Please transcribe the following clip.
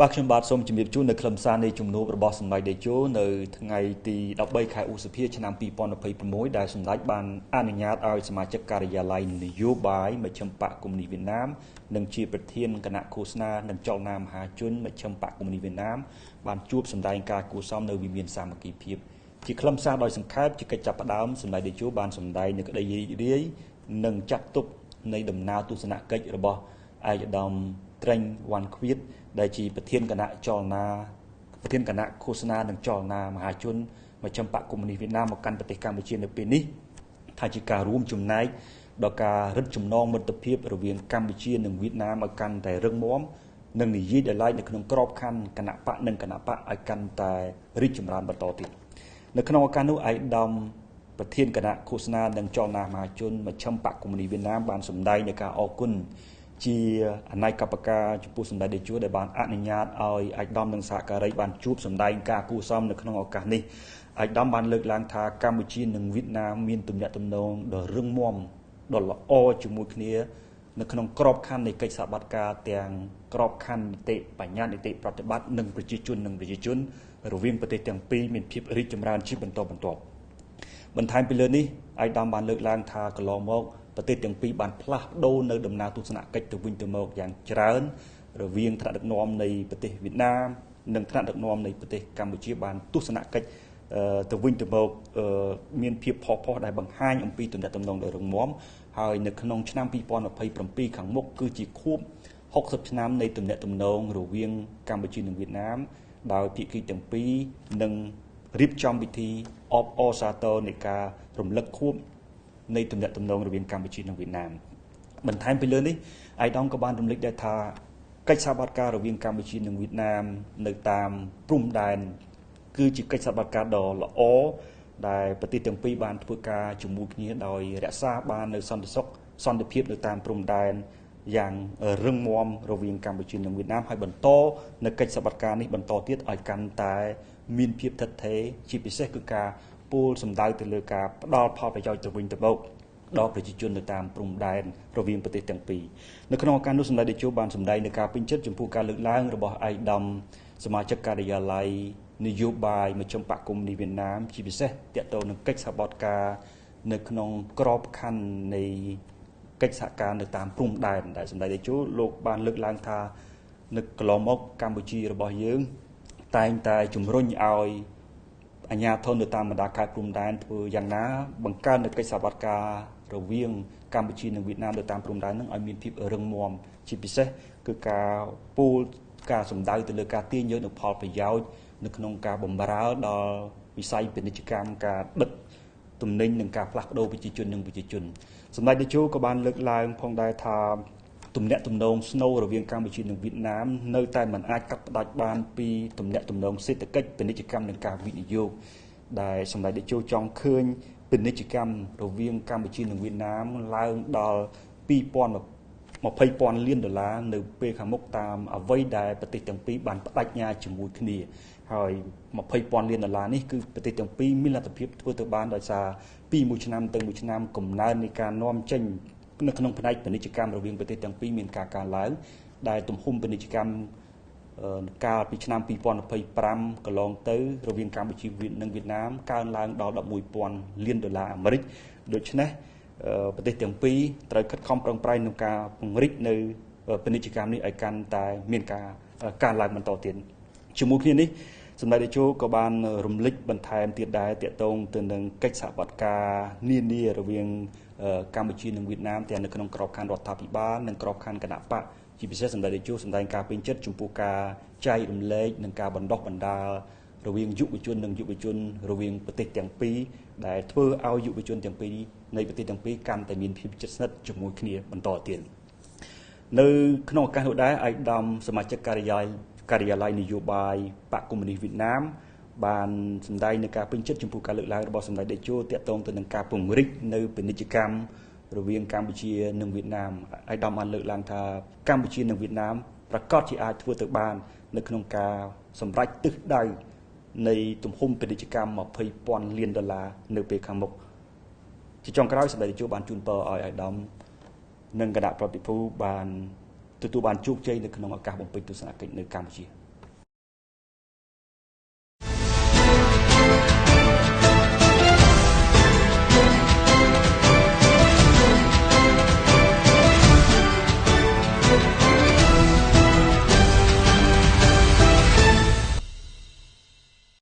បាទខ្ញុំបាទសូមជម្រាបជូននៅខ្លឹមសារនៃជំនួបរបស់សម្ដេចតេជោនៅថ្ងៃទី13ខែឧសភាឆ្នាំ2026ដែលសម្ដេចបានអនុញ្ញាតឲ្យសមាជិកការិយាល័យនយោបាយមជ្ឈិមបក្សកុម្មុយនីសវៀតណាមនិងជាប្រធានគណៈឃោសនានិងចលនាមហាជនមជ្ឈិមបក្សកុម្មុយនីសវៀតណាមបានជួបសម្ដែងការគួរសមនៅវិមានសាមគ្គីភាពជាខ្លឹមសារដោយសង្ខេបជាកិច្ចចាប់ផ្ដើមសម្ដេចតេជោបានសម្ដែងនៅក្តីរីករាយនិងចាត់ទុកនៃដំណើរទស្សនកិច្ចរបស់ឯកឧត្តមត្រេញវ៉ាន់ខ្វៀតដែលជាប្រធានគណៈចលនាប្រធានគណៈឃោសនានិងចលនាមហាជនមជ្ឈិមបក្សកុម្មុយនីសវៀតណាមមកកាន់ប្រទេសកម្ពុជានៅពេលនេះថាជាការរួមចំណែកដល់ការរឹតចំណងមិត្តភាពរវាងកម្ពុជានិងវៀតណាមឲ្យកាន់តែរឹងមាំនិងនិយាយដោយឡែកនៅក្នុងក្របខ័ណ្ឌគណៈបកនិងគណៈបកឲ្យកាន់តែរីកចម្រើនបន្តទៀតនៅក្នុងឱកាសនោះឯកឧត្តមប្រធានគណៈឃោសនានិងចលនាមហាជនមជ្ឈិមបក្សកុម្មុយនីសវៀតណាមបានសម្ដែងនៅការអរគុណជាអនាយកបការចំពោះសម្ដេចតេជោដែលបានអនុញ្ញាតឲ្យឯកឧត្តមនិងសហការីបានជួបសម្ដែងការគួរសមនៅក្នុងឱកាសនេះឯកឧត្តមបានលើកឡើងថាកម្ពុជានិងវៀតណាមមានទំនាក់ទំនងដ៏រឹងមាំដ៏ល្អជាមួយគ្នានៅក្នុងក្របខ័ណ្ឌនៃកិច្ចសហប្រតិបត្តិការទាំងក្របខ័ណ្ឌនីតិបញ្ញត្តិនីតិប្រតិបត្តិនិងប្រជាជននិងប្រជាជនរវាងប្រទេសទាំងពីរមានភាពរីកចម្រើនជាបន្តបន្ទាប់បន្ថែមពីលើនេះឯកឧត្តមបានលើកឡើងថាកន្លងមកប្រទេសទាំងពីរបានផ្លាស់ប្ដូរនៅដំណើរទស្សនកិច្ចទៅវិញទៅមកយ៉ាងច្រើនរវាងថ្នាក់ដឹកនាំនៃប្រទេសវៀតណាមនិងថ្នាក់ដឹកនាំនៃប្រទេសកម្ពុជាបានទស្សនកិច្ចទៅវិញទៅមកមានភាពផុសផុសដែលបង្ហាញអំពីទំនាក់ទំនងដ៏រឹងមាំហើយនៅក្នុងឆ្នាំ2027ខាងមុខគឺជាខួប60ឆ្នាំនៃទំនាក់ទំនងរវាងកម្ពុជានិងវៀតណាមដោយភាគីទាំងពីរនឹងរៀបចំពិធីអបអរសាទរនៃការរំលឹកខួបនៃទំនាក់ទំនងរវាងកម្ពុជានិងវៀតណាមបន្ថែមពីលើនេះឯកឧត្តមក៏បានរំលេចដែរថាកិច្ចសហប្រតិបត្តិការរវាងកម្ពុជានិងវៀតណាមនៅតាមព្រំដែនគឺជាកិច្ចសហប្រតិបត្តិការដ៏ល្អដែលប្រទេសទាំងពីរបានធ្វើការជាមួយគ្នាដោយរក្សាបាននូវសន្តិសុខសន្តិភាពនៅតាមព្រំដែនយ៉ាងរឹងមាំរវាងកម្ពុជានិងវៀតណាមហើយបន្តនៅកិច្ចសហប្រតិបត្តិការនេះបន្តទៀតឲ្យកាន់តែមានភាពថិតថេរជាពិសេសគឺការពូលសម្ដៅទៅលើការផ្ដល់ផលប្រយោជន៍ទៅវិញទៅមកដល់ប្រជាជននៅតាមព្រំដែនរវាងប្រទេសទាំងពីរនៅក្នុងឱកាសនោះសម្ដេចតេជោបានសម្ដែងនៅការពេញចិត្តចំពោះការលើកឡើងរបស់ឯកឧត្តមសមាជិកការិយាល័យនយោបាយមជ្ឈិមបក្សកុម្មុយនីសវៀតណាមជាពិសេសទាក់ទងនឹងកិច្ចសហប្រតិបត្តិការនៅក្នុងក្របខ័ណ្ឌនៃកិច្ចសហការនៅតាមព្រំដែនដែលសម្ដេចតេជោលោកបានលើកឡើងថានៅកន្លងមកកម្ពុជារបស់យើងតែងតែជំរុញឲ្យអាជ្ញាធរនៅតាមបណ្ដាខេត្តព្រំដែនធ្វើយ៉ាងណាបង្កើននូវកិច្ចសហប្រតិបត្តិការរវាងកម្ពុជានិងវៀតណាមនៅតាមព្រំដែននឹងឲ្យមានភាពរឹងមាំជាពិសេសគឺការពូលការសម្ដៅទៅលើការទាញយកនូវផលប្រយោជន៍នៅក្នុងការបម្រើដល់វិស័យពាណិជ្ជកម្មការដឹកទំនិញនិងការផ្លាស់ប្ដូរប្រជាជននិងប្រជាជនសម្ដេចតេជោក៏បានលើកឡើងផងដែរថាទំនាក់ទំនងស្នូលរវាងកម្ពុជានិងវៀតណាមនៅតែមិនអាចកាត់ផ្តាច់បានពីទំនាក់ទំនងសេដ្ឋកិច្ចពាណិជ្ជកម្មនិងការវិនិយោគដែលសម្ដេចតេជោចង់ឃើញពាណិជ្ជកម្មរវាងកម្ពុជានិងវៀតណាមឡើងដល់20,000លានដុល្លារនៅពេលខាងមុខតាមអ្វីដែលប្រទេសទាំងពីរបានប្តេជ្ញាជាមួយគ្នាហើយ20,000លានដុល្លារនេះគឺប្រទេសទាំងពីរមានលទ្ធភាពធ្វើទៅបានដោយសារពីមួយឆ្នាំទៅមួយឆ្នាំកំណើននៃការនាំចេញនៅក្នុងផ្នែកពាណិជ្ជកម្មរវាងប្រទេសទាំងពីរមានការកើនឡើងដែលទំហំពាណិជ្ជកម្មកាលពីឆ្នាំ2025កន្លងទៅរវាងកម្ពុជានិងវៀតណាមកើនឡើងដល់11,000លានដុល្លារអាមេរិកដូច្នេះប្រទេសទាំងពីរត្រូវខិតខំប្រឹងប្រែងក្នុងការពង្រីកនៅពាណិជ្ជកម្មនេះឲ្យកាន់តែមានការកើនឡើងបន្តទៀតជាមួយគ្នានេះសម្ដេចតេជោក៏បានរំលេចបន្ថែមទៀតដែរទាក់ទងទៅនឹងកិច្ចសហប្រតិបត្តិការនានារវាងកម្ពុជានិងវៀតណាមទាំងនៅក្នុងក្របខ័ណ្ឌរដ្ឋាភិបាលនិងក្របខ័ណ្ឌគណបក្សជាពិសេសសម្ដេចតេជោសម្ដែងការពេញចិត្តចំពោះការចែករំលែកនិងការបណ្ដុះបណ្ដាលរវាងយុវជននិងយុវជនរវាងប្រទេសទាំងពីរដែលធ្វើឲ្យយុវជនទាំងពីរនៃប្រទេសទាំងពីរកាន់តែមានភាពជិតស្និទ្ធជាមួយគ្នាបន្តទៀតនៅក្នុងឱកាសនោះដែរឯកឧត្តមសមាជិកការិយាល័យនយោបាយបក្សកុម្មុយនីសវៀតណាមបានសម្ដែងនៅការពេញចិត្តចំពោះការលើកឡើងរបស់សម្ដេចតេជោទាក់ទងទៅនឹងការពង្រីកនៅពាណិជ្ជកម្មរវាងកម្ពុជានិងវៀតណាមឯកឧត្តមបានលើកឡើងថាកម្ពុជានិងវៀតណាមប្រាកដជាអាចធ្វើទៅបាននៅក្នុងការសម្រេចទិសដៅនៃទំហំពាណិជ្ជកម្ម20,000លានដុល្លារនៅពេលខាងមុខជាចុងក្រោយសម្ដេចតេជោបានជូនពរឲ្យឯកឧត្តមនិងគណៈប្រតិភូបាន ទទួលបានជោគជ័យនៅក្នុងឱកាសបំពេញទស្សនកិច្ចនៅកម្ពុជា